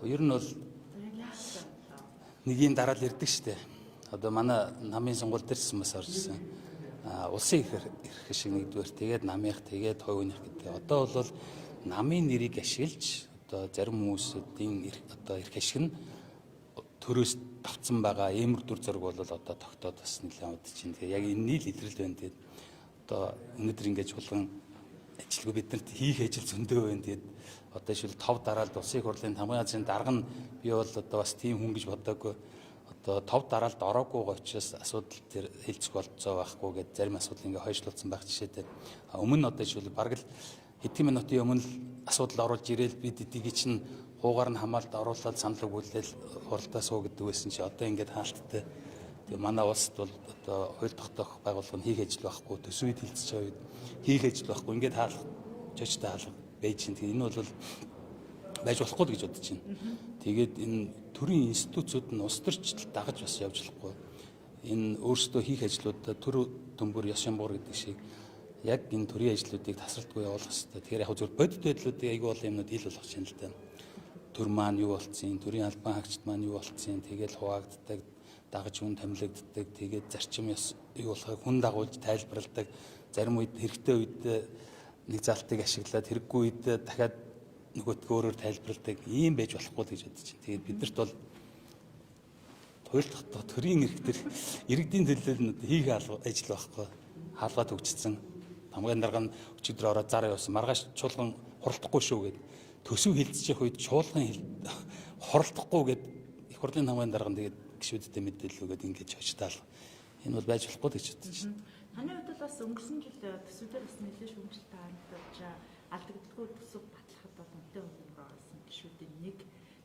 Ер нь бол нэгийн дараа л ирдэг штэ. Одоо манай намын сонгуул дээр ч бас орж ирсэн. Улсын эрх шиг нэгдүгээр, тэгээд намынх, тэгээд хувийнх гэдэг. Одоо бол намын нэрийг ашиглаж одоо зарим хүмүүсийн эрх, одоо эрх ашиг нь төрөөс давцсан байгаа иймэр дүр зураг бол одоо тогтоод бас нэлээд удаж чинь. Тэгээ яг энэний л илрэл байна. Тэгээд одоо өнөөдөр ингээд чуулган ажилгүй биднэрт хийх ажил зөндөө байна. Тэгээд одоо шил тов дараалд улсын их хурлын тамгын газрын дарга нь би бол одоо бас тийм хүн гэж бодоагүй. Одоо тов дараалд ороогүй учраас асуудал тэр хэлцэх болцоо байхгүй гэдээ зарим асуудал ингээ хойшлуулсан байх жишээтэй. Өмнө нь одоо шил бараг л хэдхэн минутын өмнө л асуудал оруулж ирээл бид эдийг чинь хуугаар нь хамаалд оруулаад санал өгүүлээл хуралдаа суу гэдэг байсан чи одоо ингээд хаалттай. Тэгээ манай улсад бол одоо хууль тогтоох байгууллага нь хийх ажил байхгүй, төсвийг хилцэж байгаа үед хийх ажил байхгүй, ингээд хаалга жожтой хаалга байж чинь. Тэгээ энэ бол байж болохгүй л гэж бодож байна. Тэгээд энэ төрийн институцүүд нь улс төрчдөл дагаж бас явж болохгүй. Энэ өөрсдөө хийх ажлуудаа төр төмбөр ёс ямбуур гэдэг шиг яг энэ төрийн ажлуудыг тасралтгүй явуулах хэрэгтэй. Тэгэхээр яг зөв бодит байдлуудыг айгүй олон юмнууд ил болгох чинь л дээ. Төр маань юу болцсон, төрийн албан хаагчд маань юу болцсон, тэгэл хуваагддаг, дагаж хүн томилогддог, тэгээд зарчим ёс юу болохыг хүн дагуулж тайлбарладаг. Зарим үед хэрэгтэй үед нэг залтыг ашиглаад хэрэггүй үед дахиад нөгөөдгөө өөрөөр тайлбарладаг. Ийм байж болохгүй л гэж бодож байна. Тэгээд биднэрт бол хууль тогтоох төрийн эрх төр иргэдийн төлөө хийх ажил байхгүй. Хаалгаа төгжсөн. Тамгын дарга нь өчигдөр ороод зараа явсан. Маргааш чуулган хуралдахгүй шүү гэд. Төсөв хилцчих үед чуулган хуралдахгүй гэд их хурлын тамгын дарга нь тэгээд гишүүдтэй мэдээлэл өгөөд ингэж хожтаал. Энэ бол байж болохгүй гэж бодож байна. Таны хувьд бол бас өнгөрсөн жил төсвүүдээр бас нэлээд шүүмжлэлтэй харагдаж алдагдaltaгүй төсөв батлахад бол үнэтэй хөнгө оруулсан гишүүдийн нэг.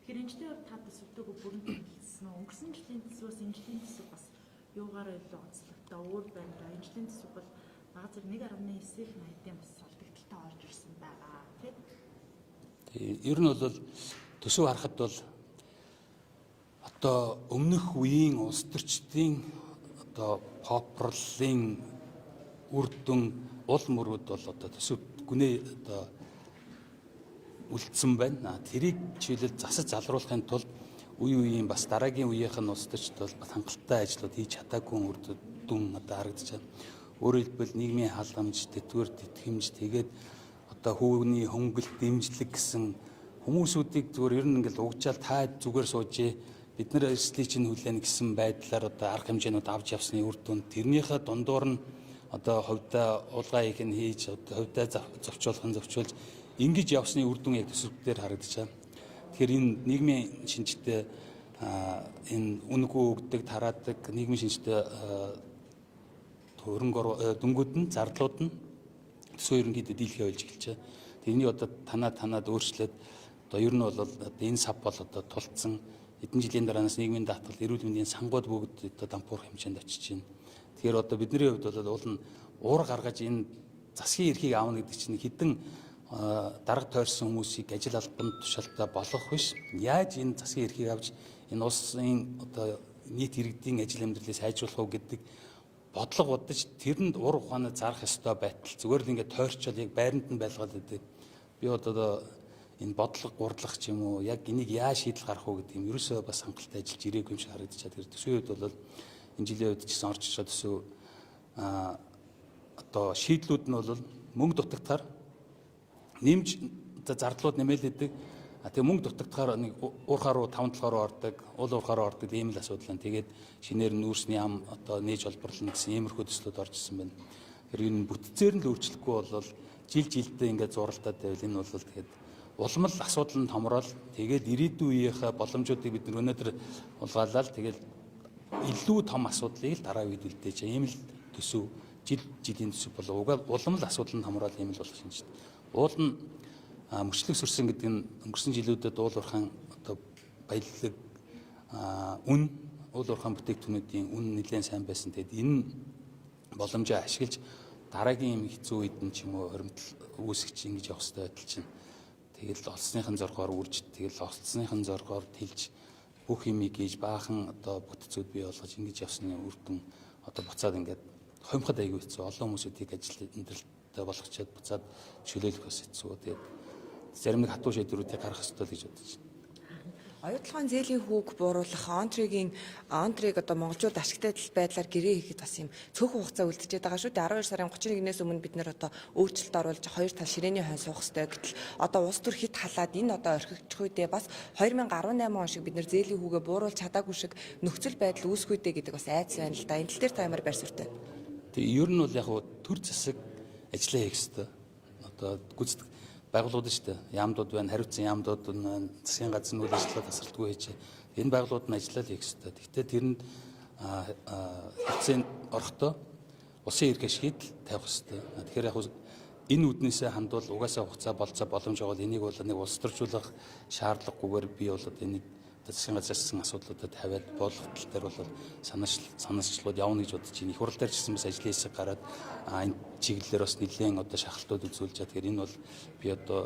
Тэгэхээр энэ жилийн хувьд та төсөвтэйгөө бүрэн танилцсан уу? Өнгөрсөн жилийн төсвөөс энэ жилийн төсөв бас юугаараа илүү онцлогтой өөр байна да. Энэ жилийн төсөв бол бага зэрэг 1.9 их 80-ийн бас алдагдaltaй орж ирсэн байгаа тий. Тэгээ ер нь бол төсөв харахад бол одоо өмнөх үеийн улс төрчдийн одоо попрлын үр дүн уул мөрүүд бол одоо төсөв гүнээ одоо үлдсэн байна. Тэрийг жишээлбэл засаж залруулахын тулд үе үеийн бас дараагийн үеийнх нь улс төрчд бол бас хангалттай ажлууд хийж чадаагүй үр дүн одоо харагдаж байна. Өөрөөр хэлбэл нийгмийн халамж, тэтгэвэр, тэтгэмж, тэгээд одоо хүүний хөнгөлт, дэмжлэг гэсэн хүмүүсүүдийг зүгээр ер нь ингээл угжаал та зүгээр суужээ, бид нар эрсдлийг чинь хүлээнэ гэсэн байдлаар одоо арга хэмжээнүүд авч явсны үр дүн тэрнийхээ дундуур нь одоо хувьдаа уулгаа их нь хийж, одоо хувьдаа зохицуулах нь зохицуулж ингэж явсны үр дүн яг төсөв дээр харагдаж байна. Тэгэхээр энэ нийгмийн шинжтэй энэ үнэгүй өгдөг, тараадаг нийгмийн шинжтэй хөрөнгө дүнгууд нь зардлууд нь төсөө ерөнхийдөө дийлхээ болж эхэлж байгаа. Тэрний одоо танаад өөрчлөөд одоо ер нь бол одоо энэ сав бол одоо тулцсан эдэн жилийн дараанаас нийгмийн даатгал, эрүүл мэндийн сангууд бүгд одоо дампуурах хэмжээнд очиж байна. Тэгэхээр одоо бидний хувьд бол уул нь уур гаргаж энэ засгийн эрхийг аавна гэдэг чинь хэдэн дарга тойрсон хүмүүсийг ажил албан тушаалтай болгох биш. Яаж энэ засгийн эрхийг авч энэ улсын одоо нийт иргэдийн ажил амьдралыг сайжруулах уу гэдэг бодлого бодож тэрэнд ур ухаанаа зарах ёстой байтал зүгээр л ингээд тойрчол яг байранд нь байлгаад байдаг. Би одоо энэ бодлого гурдлах ч юм уу яг энийг яаж шийдэл гаргах уу гэдэг юм ерөөсөө бас хангалттай ажиллаж ирээгүй юм шиг харагдаж байна. Тэр төсвийн хувьд бол энэ жилийн хувьд ч гэсэн орж ирж байгаа төсөв одоо шийдлүүд нь бол мөнгө дутагдахаар нэмж зардлууд нэмэлээдэг. Тэгээ мөнгө дутагдахаар нэг уурхаа руу 5 талхаа руу ордог, уул уурхаа руу ордог ийм л асуудал байна. Тэгээд шинээр нүүрсний ам одоо нээж олборлно гэсэн иймэрхүү төслүүд орж ирсэн байна. Тэр энэ бүтцээр нь л өөрчлөхгүй бол жил жилдээ ингээд зуралтаад байвал энэ бол тэгээд улам л асуудал нь томрол тэгээд ирээдүйн үеийнхээ боломжуудыг бид нар өнөөдөр улгаалал тэгээд илүү том асуудлыг л дараа үед үлдээж ийм л төсөв жил жилийн төсөв бол угаал улам л асуудал нь томрол ийм л болох юм чинь. Уул нь мөчлөг сөрсөн гэдэг нь өнгөрсөн жилүүдэд уул уурхаан одоо баялаг үн уул уурхаан бүтээгдэхүүнүүдийн үн нэлээд сайн байсан. Тэгээд энэ боломжоо ашиглаж дараагийн юм хэцүү үед нь ч юм уу хоримтол үүсгэж ингэж явах хэрэгтэй байдал чинь. Тэгэл олсныхын зоргоор үрж, тэгэл олсныхын зоргоор тэлж бүх юмыг хийж баахан одоо бүтцүүд бий болгож ингэж явсны үр дүн одоо буцаад ингээд хоймход айгүй хэцүү. Олон хүмүүсүүдийг ажил амьдралтай болгочоод буцаад чөлөөлөх бас хэцүү. Тэгээд зарим нэг хатуу шийдвэрүүдийг гаргах ёстой л гэж бодож байна. Оюутлагын зээлийн хүүг бууруулах, онтрыг одоо монголчууд ашигтай байдлаар гэрээ хийхэд бас юм цөөхөн хугацаа үлдчихэд байгаа шүү дээ. 12 сарын 31-ээс өмнө бид нэр одоо өөрчлөлт оруулж хоёр тал ширээний хойно суух ёстой. Гэтэл одоо улс төр хит халаад энэ одоо орхигдчих үедээ бас 2018 он шиг бид нэр зээлийн хүүгээ бууруулж чадаагүй шиг нөхцөл байдал үүсэх үедээ гэдэг бас айдас байна л да. Энэ тал дээр та ямар байр суурьтай? Тэгээ ер нь бол яг төр засаг ажиллаа хийх ёстой. Одоо гүйцэтгэх байгууллагууд шүү дээ. Яамдууд байна, хариуцсан яамдууд байна, засгийн газрын үйл ажиллагаа тасралтгүй хийж. Энэ байгууллагууд нь ажиллаа л хийх ёстой. Гэхдээ тэрэнд хэвцээнд орохдоо улсын эрх ашигыг л тавих ёстой. Тэгэхээр яг энэ үднээсээ хандвал угаасаа хугацаа болцоо боломж байгаа бол энийг бол нэг улс төржүүлэх шаардлагагүйгээр би бол энийг засгийн газраас гэсэн асуудлуудад тавиад боолгох тал дээр бол санаачлагууд явна гэж бодож байна. Их хурал дээр ч гэсэн бас ажлын хэсэг гараад энэ чиглэлээр бас нэлээд одоо шахалтууд үзүүлж байгаа. Тэгэхээр энэ бол би одоо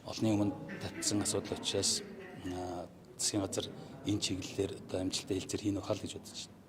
олонний өмнө татсан асуудал учраас засгийн газар энэ чиглэлээр одоо амжилттай хэлцээр хийнэ хаа л гэж бодож байна.